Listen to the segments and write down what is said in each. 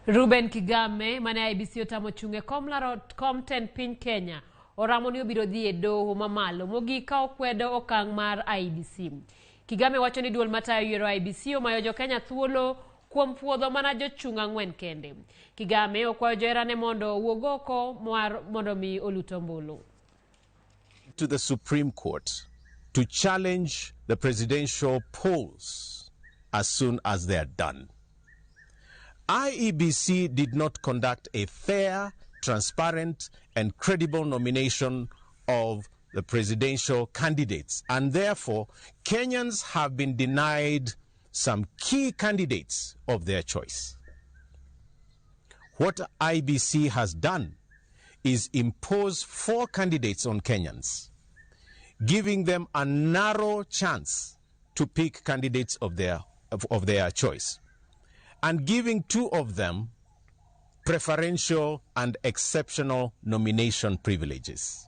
Ruben Kigame mane IEBC otamo chung' e kom laro kom tend piny Kenya oramo ni obiro dhi e doho mamalo mogik ka okwedo okang' mar IEBC. Kigame wacho ni duol matayo yiero IEBC omayo jo Kenya thuolo kuom puodho mana jochung' ang'wen kende. Kigame okwayo joherane mondo owuog oko mar mondo mi olut ombulu. To the Supreme Court to challenge the presidential polls as soon as they are done. IEBC did not conduct a fair, transparent, and credible nomination of the presidential candidates, and therefore Kenyans have been denied some key candidates of their choice. What IEBC has done is impose four candidates on Kenyans, giving them a narrow chance to pick candidates of their choice, and giving two of them preferential and exceptional nomination privileges.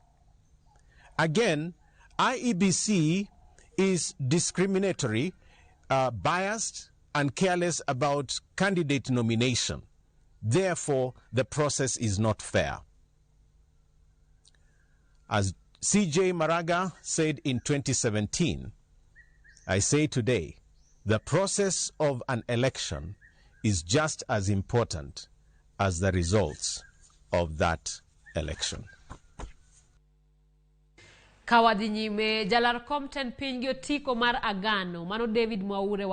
Again, IEBC is discriminatory, biased, and careless about candidate nomination. Therefore, the process is not fair. As CJ Maraga said in 2017, I say today, the process of an election is just as important as the results of that election. Ka wadhi nyime, jalar kom tend piny gi otiko mar Agano, mano David Mwaure.